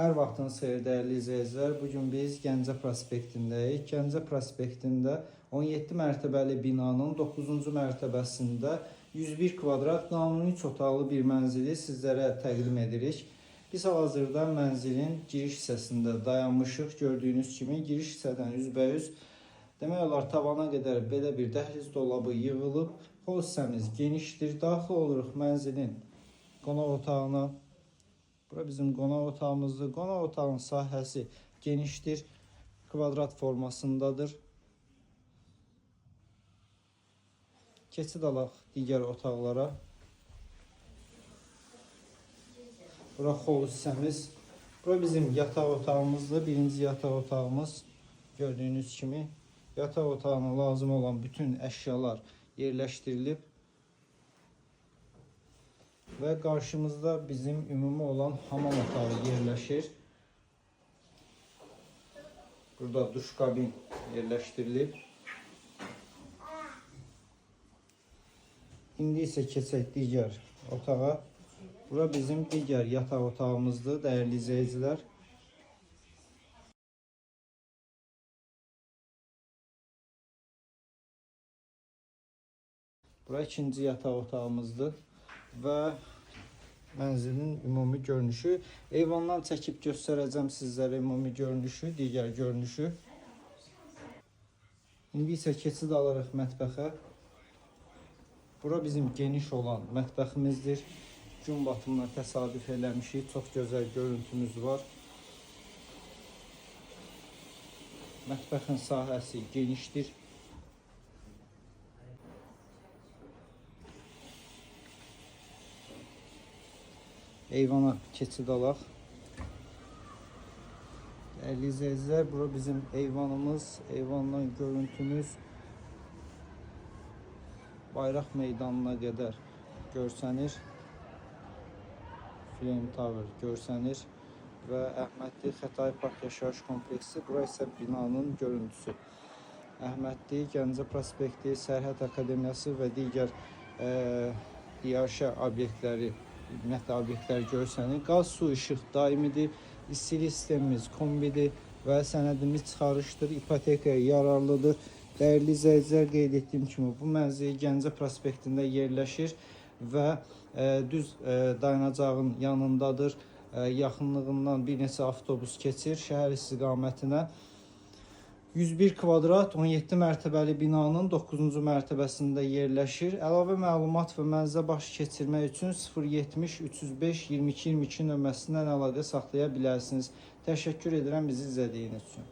Hər vaxtınız xeyir dəyərli izləyicilər. Bu gün biz Gəncə prospektindəyik. Gəncə prospektində 17 mərtəbəli binanın 9-cu mərtəbəsində 101 kvadrat qanuni üç otaqlı bir mənzili sizlərə təqdim edirik. Biz hal-hazırda mənzilin giriş hissəsində dayanmışıq. Gördüyünüz kimi giriş hissədən üzbəyüz demək olar tavana qədər belə bir dəhliz dolabı yığılıb. Hol hissəmiz genişdir. Daxil oluruq mənzilin qonaq otağına. Bura bizim qonaq otağımızdır. Qonaq otağının sahəsi genişdir. Kvadrat formasındadır. Keçid alaq digər otaqlara. Bura hol hissəmiz. Bura bizim yataq otağımızdır. Birinci yataq otağımız. Gördüyünüz kimi yataq otağına lazım olan bütün əşyalar yerləşdirilib. Və qarşımızda bizim ümumi olan hamam otağı yerləşir. Burada duş kabin yerləşdirilib. İndi isə keçək digər otağa. Bura bizim digər yataq otağımızdır, dəyərli izləyicilər. Bura ikinci yataq otağımızdır və mənzilin ümumi görünüşü. Eyvandan çəkib göstərəcəm sizlərə ümumi görünüşü, digər görünüşü. İndi isə keçid alırıq mətbəxə. Bura bizim geniş olan mətbəximizdir. Gün batımına təsadüf eləmişik. Çox gözəl görüntümüz var. Mətbəxin sahəsi genişdir. Eyvana keçid alaq. Dəyərli izləyicilər, bura bizim eyvanımız, eyvandan görüntümüz Bayraq meydanına qədər görsənir. Flame Tower görsənir və Əhmədli Xətai Park yaşayış kompleksi, bura isə binanın görüntüsü. Əhmədli, Gəncə prospekti, Sərhəd Akademiyası və digər iaşə obyektləri, ümumiyyətlə obyektlər görsənir. Qaz, su, işıq daimidir. İstilik sistemimiz kombidir və sənədimiz çıxarışdır. İpotekaya yararlıdır. Dəyərli izləyicilər, qeyd etdiyim kimi bu mənzil Gəncə prospektində yerləşir və düz dayanacağın yanındadır. Yaxınlığından bir neçə avtobus keçir şəhər istiqamətinə. 101 kvadrat 17 mərtəbəli binanın 9-cu mərtəbəsində yerləşir. Əlavə məlumat və mənzilə baş keçirmək üçün 070 305 22 22 nömrəsindən əlaqə saxlaya bilərsiniz. Təşəkkür edirəm bizi izlədiyiniz üçün.